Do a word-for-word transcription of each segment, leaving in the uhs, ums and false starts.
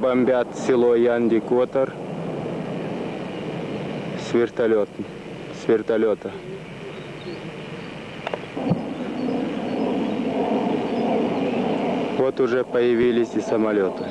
Бомбят село Янди-Котор с вертолёт, с вертолёта. Вот уже появились и самолёты.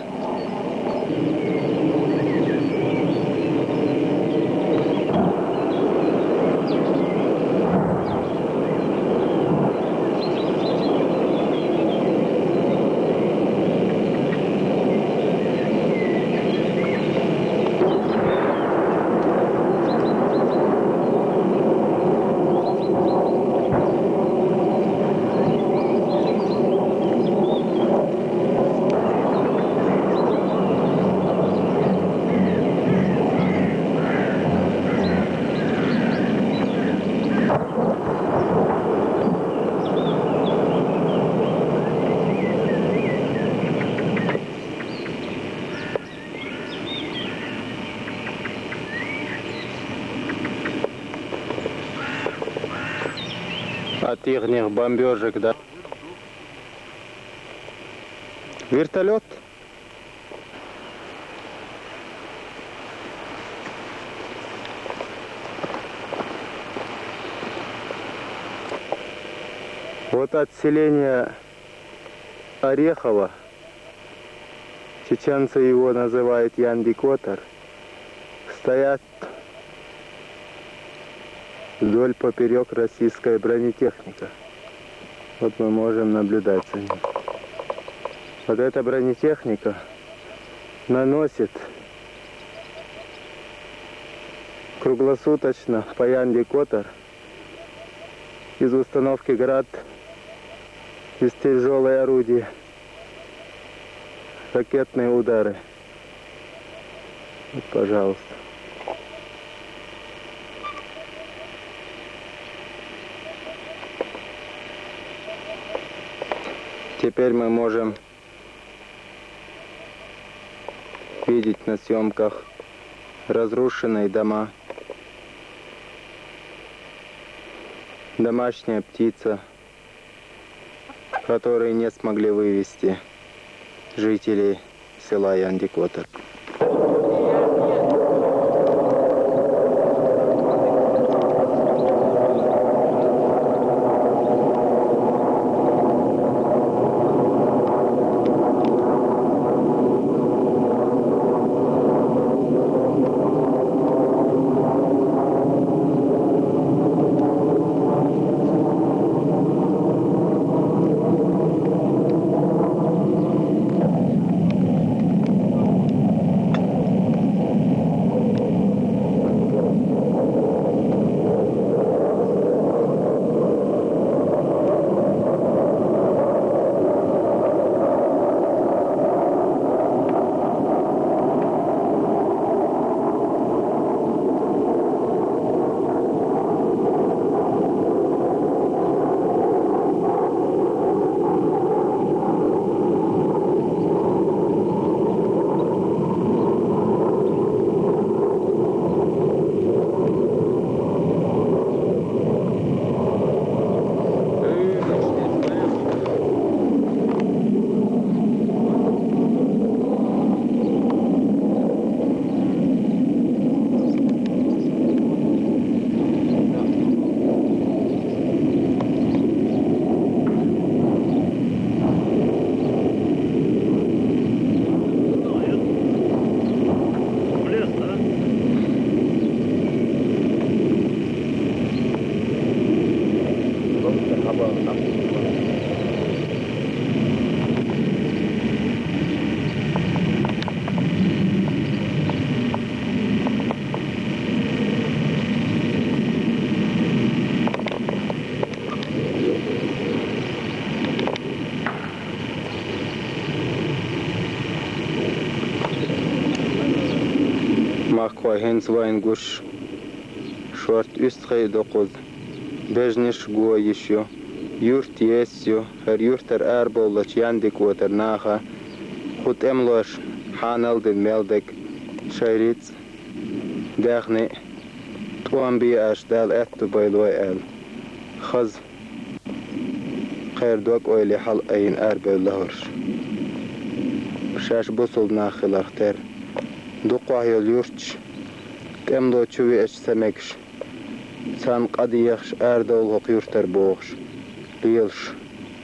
От ихних бомбёжек, да? Вертолёт. Вот от селения Орехово, чеченцы его называют Янди-Котор, стоят вдоль поперёк российская бронетехника. Вот мы можем наблюдать за ним. Вот эта бронетехника наносит круглосуточно по Янди-Котор из установки «Град», из тяжёлой орудия, ракетные удары. Вот, пожалуйста. Теперь мы можем видеть на съёмках разрушенные дома, домашняя птица, которые не смогли вывести жителей села Янди-Котор. Махкахой, хӀинца вайна гуш шорта уьстагӀий дукхаза бежнаш го йиш ю, юрт ес ю, хӀара юртара арабовлачу Янди-Котар наха кху тӀемалоша хьанал дина мел дерг шайн рицкъ, даьхни, тӀом бе аша Дала аьтту байлой аьлла, хаза кхеран дог-ойла хьалаайина арабевлла хӀорш. Шаьш бусалба нах хиларх тера. Дукхагӏа йола юрташ, тӏемло чу веача ца мегаш, царна къа дехаш, арадовла хӀокху юртара бохуш, лелаш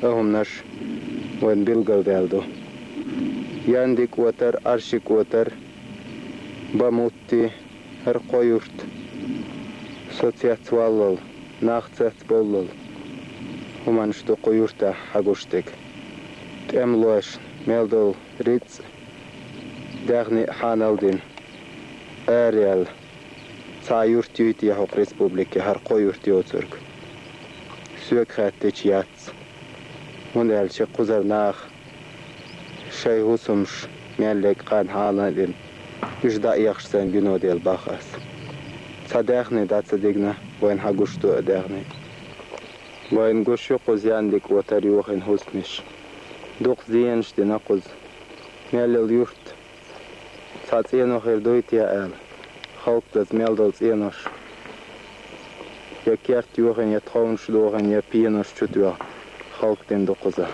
а хӀуманаш вайна билгалдаьлла ду. Яндик отар, Ӏаршик отар, Бамутти, хӀара кхо юрт, со цецваллал, нах цецбовллал, хӀуманаш ду кху юртахь хьагуш дерг. ТӀемалошна мел долу рицкъ, даьхни а хьанал дина, араяьлла, цхьа юрт юй те хӀокху республике хӀара кхо юрт йоцург? Соьга хаьттича яц. ХӀунда аьлча кхузара наха шайн хӀусамаш мел лерг къан хьанал дина, уьш дӀаэхаш санна гино делла боху ас. Цхьа даьхни дӀа ца дигна, вайна хьан гуш ду а даьхни? Вайна гуш ю кхуза Яндик отар йохийна хӀусамаш. Дукха зенаш дина кхуза. Мел йолу юрт цхьа цӀено хир дуй те аьлла, халкъ даза мел долу цӀенош я керт йохийна, я тховнаш дохийна, я пенош чу тоьхна, халкъ дина ду кхуза.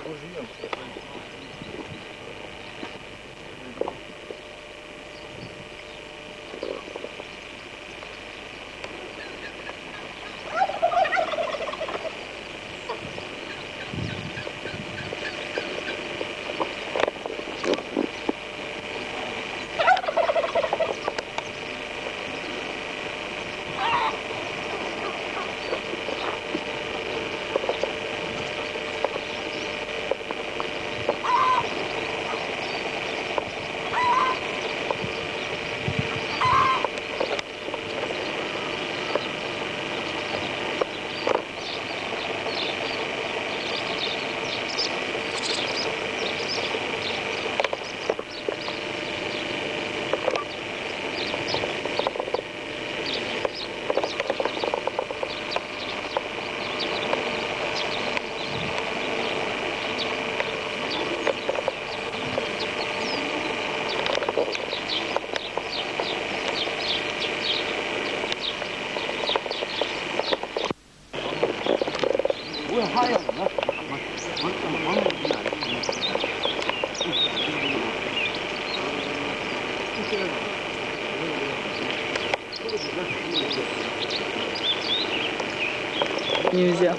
Нельзя.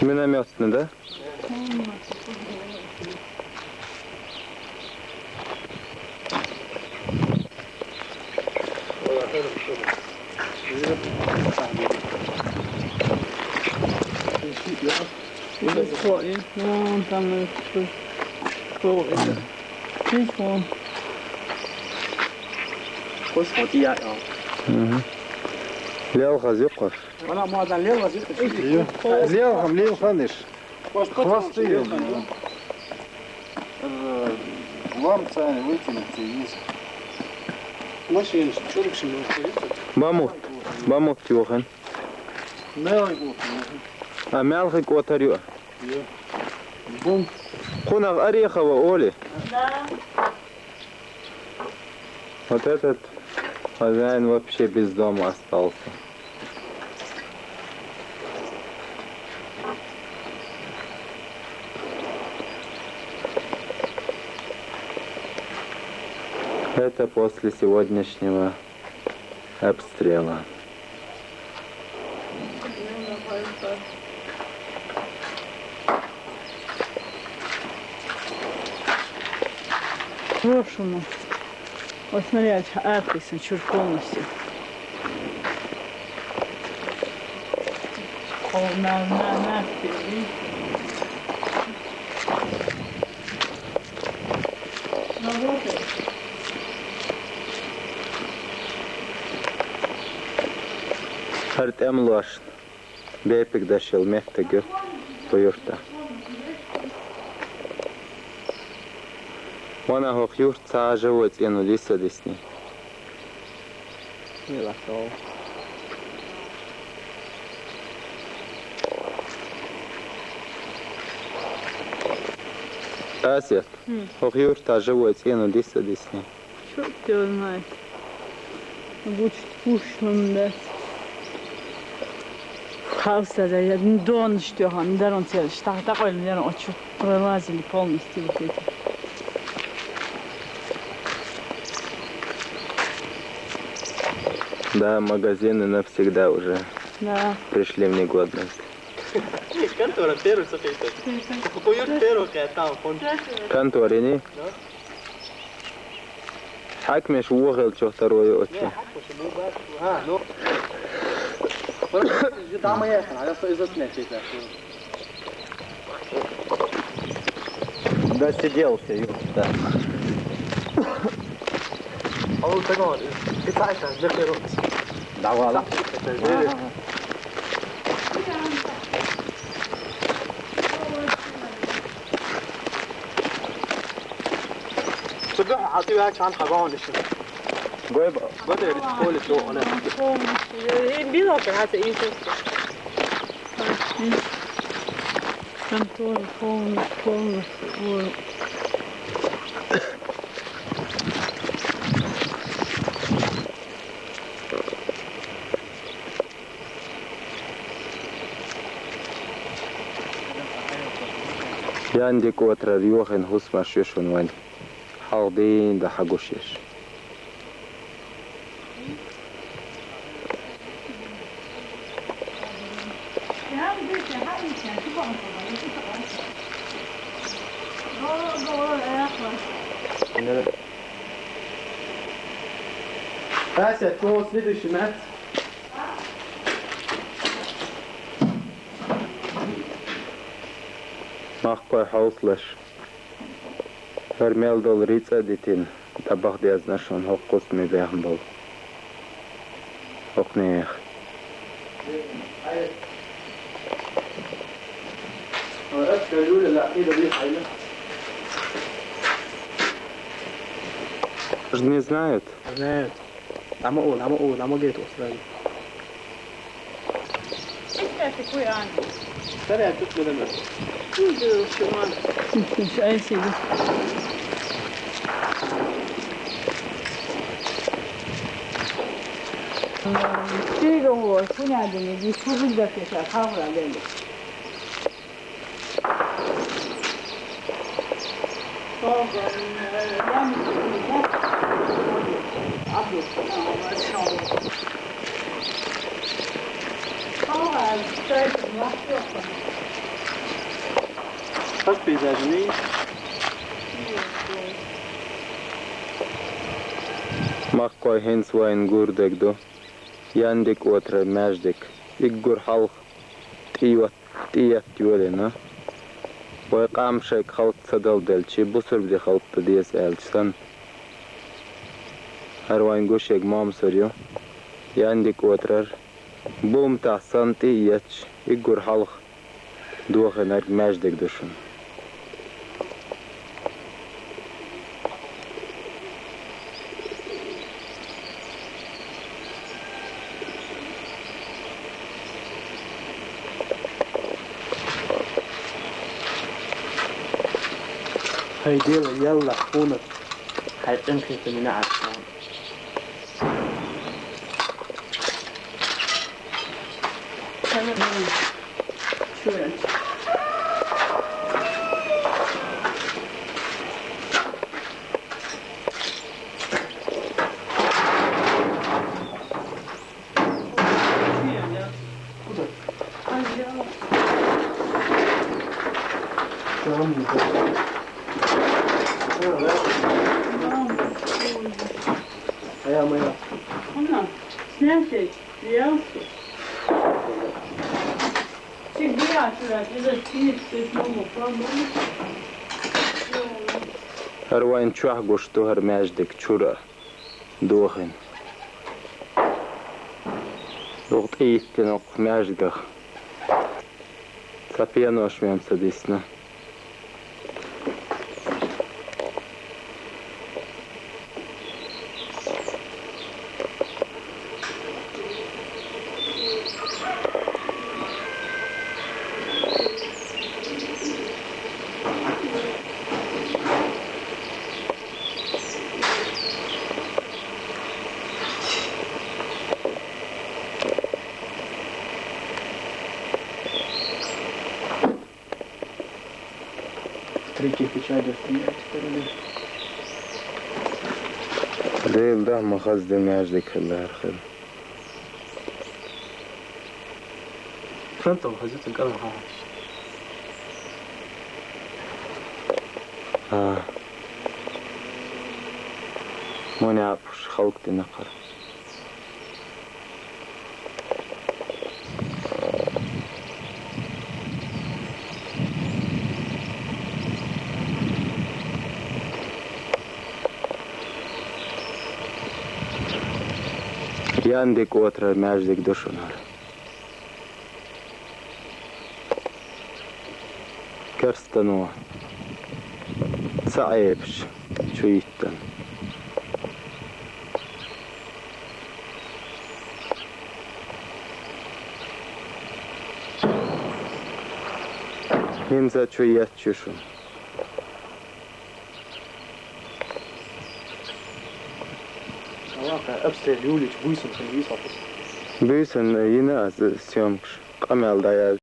Миномётный, да? Здесь крови. Вон там, э, крови. Здесь вон. Мгм. Лелхаза юккъаш. Лелхам, лелханиш. Хвосты. Э, вам цены вытянуть и есть. Машина, чурик шин. Бамут. Бамут йохийна. Мелхик отар. А, Мелхик отар ю. Бум. Кхунах Орехова олий? Да. Вот этот хозяин вообще без дома остался. Это после сегодняшнего обстрела. Хорошему. Вот смотри, а, аркой чур полностью. О, на, на, на, впереди. Работает. ХӀара тӀемалошна бепиг деш йолу меттиг ю кху юрта. Ванах хӀокху юрта цхьа а живой цӀено йиса дисний. Асет, хӀокху юрта живой цӀено йиса дисний. Чёрт его знает. Гучт пушлунда. Хавса да, я, ну, дон, что там, да, он целый, что такое, наверное, очень пролазили полностью вот эти. Да, магазины навсегда уже, да, пришли в негодность. Контора первый, слушай, что? Купуют первый, там, фонд. Конторе, не? Да. Хьакимаш вохелчух таро ю оцу. Досиделся, ю, да. А вот так вот, специально для первого. Давай. Цугахь хьатӀеваьлча хьан хьагӀовна иштта? Гой ба? Гой дерриг поле чу хьуна. Э, билок хьаса ийшас. Контора полностью, полностью. Яндик отарар йохийна хӀусамаш ю шуна вайн. Хьалха дийна дан хьагуш еш. Ася, кто следующий мяч? Махкой хьовсалаш. ХӀара мел долу рицкъа а дитина, тӀабаха дезна шуна хӀокху кхузтаме бехна болу. ХӀокхунех. Не знают? Знают. Ама ол, ама ол, ама гет осрали. Хаза пейзажный. Махкой хӀинца вайна гур дерг ду. Яндик отаран маьждиг. Иггур хьалха тӀе йот-, тӀе етта йолийна. Вай къам шайга халкъ ца далделчи, бусурба де халкъ дан деза аьлча санна. ХӀара вайн гушег Момсар ю. Яндик отарар. Бумтахь санна тӀе а етташ, иггур хьалха дохийнарг маьждиг ду шуна. Хай дела, ялла, хунат. Хай къинхетамина Ӏад. ХӀара вайн чохь гуш ду хӀара маьждиг чура дохийна. Юха тӀе йиттина оцу маьждигах. Цхьа пенош вен ца дисна. Дела даха ма хаза де маьждиг хилла хӀара хила. Фронтал хаза цун кӀалан хьахьаш. А. Муни апуш халкъ дина кхар. Яндик отра маьждиг ду шуна хӀара. Керстано ца Ӏебаш чу йиттан. ХӀинца чу етташ ю шуна. Аллаха, обстрел юлич, буйсан хилийс хьо. Буйсан йина аз съёмкаш, къамаьл дӀаяз.